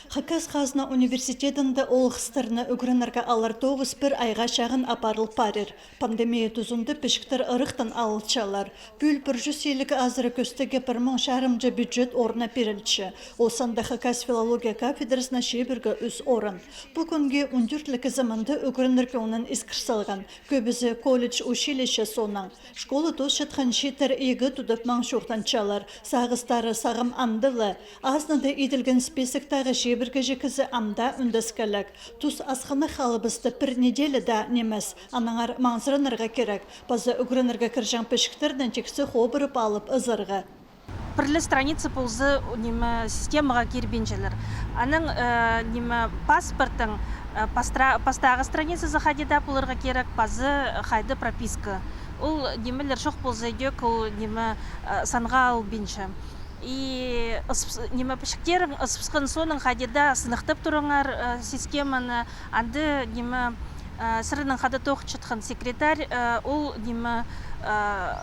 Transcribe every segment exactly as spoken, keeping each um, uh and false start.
Хакас хазна университедінде оолғыстарны ӱгренерге алар тоғыс пір айға чағын апарыл парир. Пандемия тузында пічіктер ырахтан алылчалар. Пӱӱл пір чӱс илиг азыра кӧстегі пір муң чарымҷа бюджет орны пирілче. Ол санда хакас филология кафедрасына чибіргі ӱс орын. Пу кӱнге он тӧртліг кізі мында ӱгренерге оңнан искір салған. Кӧбізі колледж, училище соонаң. Школа тоосчатхан чииттер игі тудып маң чоохтанчалар. Сағыстары сағам андағ ла. Азынада иділген списоктағы чибіргі кізі ам даа ӱндескелек. Тус асхынах халыбыста пір неделя даа нимес. Аннаңар маңзыранарға кирек. Паза ӱгренерге кірҷең пічіктерні тиксі хобырып алып ызарға. Пір ле страница полза, ниме, системаға кирбинчелер. Анаң, э, ниме, паспорттың, э, пастра-, пастағы страницазы хайди даа поларға кирек, паза хайди прописка. Ол нимелер чох полза, идӧк ол ниме, э, санға албинча. И ыс-, ниме, пічіктерің ысыбысхан соонаң хайди даа сыныхтап турыңар, э, системаны, анда ниме, э, сірернең хада тоғынчатхан секретарь, э, ол ниме, э,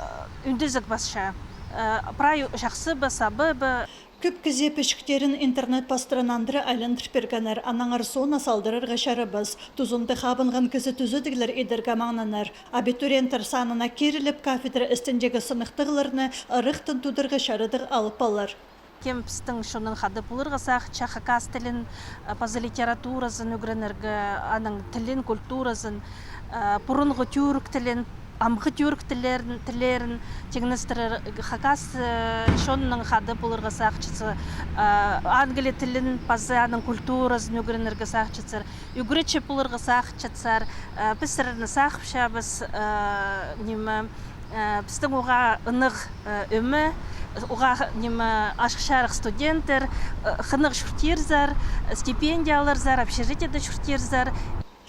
ӱндезіг пасча. Э, прай чахсы ба, саба ба. Кӧп кізі пічіктерін интернет пастыра нандыра айландыр пиргеннер, аннаңар соонаң салдырарға чарабас. Тузында хабынған кізі тӱзедіглер идерге маңнанар. Абитуриенттер санына киріліп, кафедра істіндегі сыныхтығларны ырахтан тударға чарадығ алып алар. Кем пістің чоннаң хада поларға сағынча, хакас тілін, э, паза литературазын ӱгренерге, аның тілін, культуразын, э, пурунғы тӱрк тілін, амғы тӱрк тіллерін, тіллерін теңнестірер, хакас, э, чоннаң хада поларға сағынчатса, э, англия тілін паза аның культуразын ӱгренерге сағынчатсар, ӱгретчі поларға сағынчатсар, э, піс сірерні сағынчабыс, э, ниме, э, пістің уғаа ынағ, э, ӧме, уғаа, ниме, ашых-чарых студенттер, э, хынығ чуртирзар, стипендия аларзар, общежитиеде чуртирзар.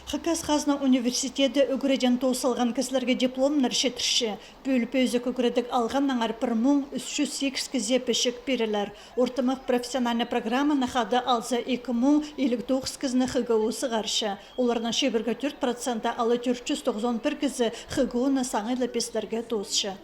Хакас хазна университеті ӱгредеен тоос салған кізілерге дипломнар читірче. Пӱӱл пӧзік ӱгредіг алғаннаңар пір муң ӱс чӱс сигіс кізее пічік пирілер. Ортымах профессиональнай программаны хада алза, ікі муң илиг тоғыс кізіні ХГУ сығарча. Оларның чибіргі тӧрт проценті, ала тӧрт чӱс тоғызон пір кізі, ХГУ-ны саңай ла пислерге тоосча.